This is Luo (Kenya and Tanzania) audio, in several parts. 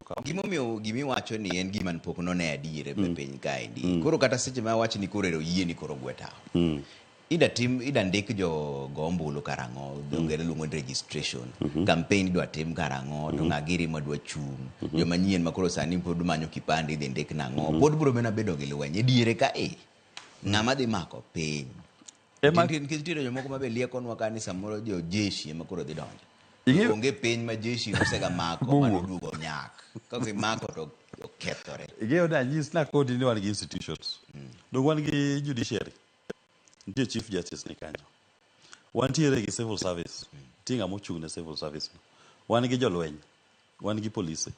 okawo. Gimomiyo gimiwacho ni en gima pok none adier e piny kaendi. Koro kata seche ma awach ni koro ero yie ni koro gwe tawo. Ida tim ida ndik jo go ombulu karang'o, dho ngere luongo ni registration. Campaign idwa tim karang'o, to ng'a giri madwa chung'. Joma nyien ma koro sani pod manyo kipande idhi ndik nang'o. Pod biro mana bedo gi lweny. E diere ka e, ng'ama dhi mako piny. Nikech nitiere jomoko ma be liekonwa ka ni samoro jo jeshi ema koro dhi donjo. Onge piny ma jeshi osega mako manoduogo nyak. Ka gimako to okethore. Ing'eyo ni anyis nakoni ni wan gi institutions. Dong wan gi judiciary. Nitie chief justice ni kanyo. Wantiere gi civil service. Nitie ng'ama ochung' ne civil service no. Wan gi jolweny. Wan gi polise.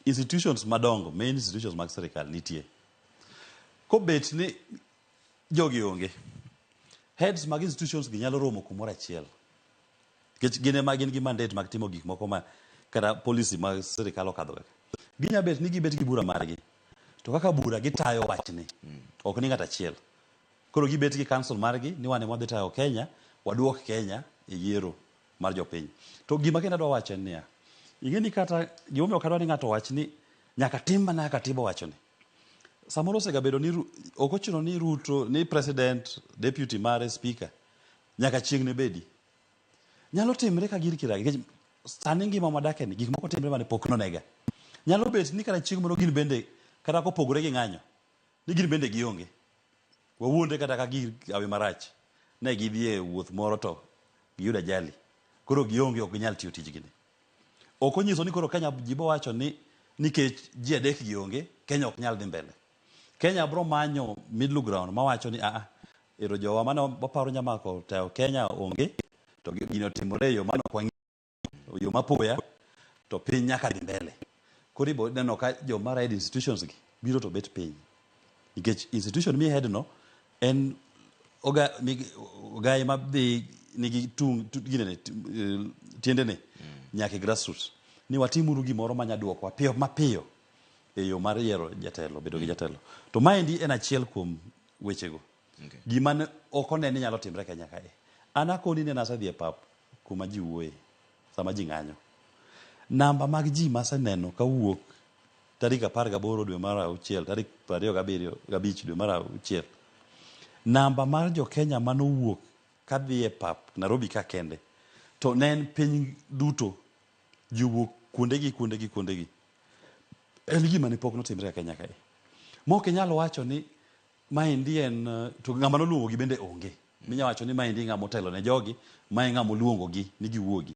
Institutions madongo, main institutions mag sirikal nitie. Kobet ni jogi onge, heads mag institutions gi nyalo romo kumoro achiel. Nikech gin ema gin gi mandate mag timo gik moko ma kata policy mag sirikal okadho kaka. Ginya bet ni gibet gi bura margi. To kaka bura gitayo wachni. Ok ni ng'at achiel. Koro gibet gi council margi ni wan ema wadhi tayo Kenya, waduok Kenya e yiero mar jopiny. To gima kendo adwa wacho en niya, ing'e ni kata gimomiyo ok adwa ni ng'ato owach ni nyaka tim mana kaka katiba owacho ni. Samoro osegabedo ni ok ochuno ni Ruto, ni president, deputy mare, speaker, nyaka chieng' ne bedi. Nyalo timre ka gir kiragi, nikech sani ngima mwadake ni, gik moko timre mane pok nonega. Nyalo bet ni kata chieng' moro gin bende, kata kopogore gi ng'anyo, ni gin bende gionge. Wawuondre kata ka gir hawi marach, ne gidhi e wuoth moro to giyudo ajali. Koro gionge ok ginyal tiyo tijgi ni. Ok onyiso ni koro Kenya ji bo wacho ni nikech ji adek gi onge, Kenya ok nyal dhi mbele. Kenya bro manyo middle ground mawacho ni aa, ero jowa mane waparo nyamako tayo Kenya onge, to gini otimore e yo mane ok wang'eyo, yo mapoya, to piny nyaka dhi mbele. Koro ibo neno ka joma head institutions gi biro to bet piny. Nikech institution mi head no en ogayi madhi nigi tung ginene tiendene nyaka e grassroots. Ni watimuru gimoro manya duokwa piyo mapiyo e yo mar yiero jatelo, bedo gi jatelo. To maendi en achiel kuom wechego. Gima ne ok one ni nyalo timre Kenya kae. An akoni ni nasedhi e pap kuma ji wuoye sama ji ng'anyo. Namba mag ji maseneno kawuok tarik 18 dwe mar auchiel, tarik 27 gabich dwe mar auchiel. Namba mar jo Kenya manowuok kadhi e pap Nairobi ka kende, to ne en piny duto, ji owuok kuondegi, kuondegi, kuondegi. En gima ne pok notimre e Kenya kae. Mok inyal wacho ni maendi en, to ng'ama noluongogi bende onge. Minya wacho ni maendi ng'ama otelo ne jogi, mae ng'ama oluongogi ni giwuogi.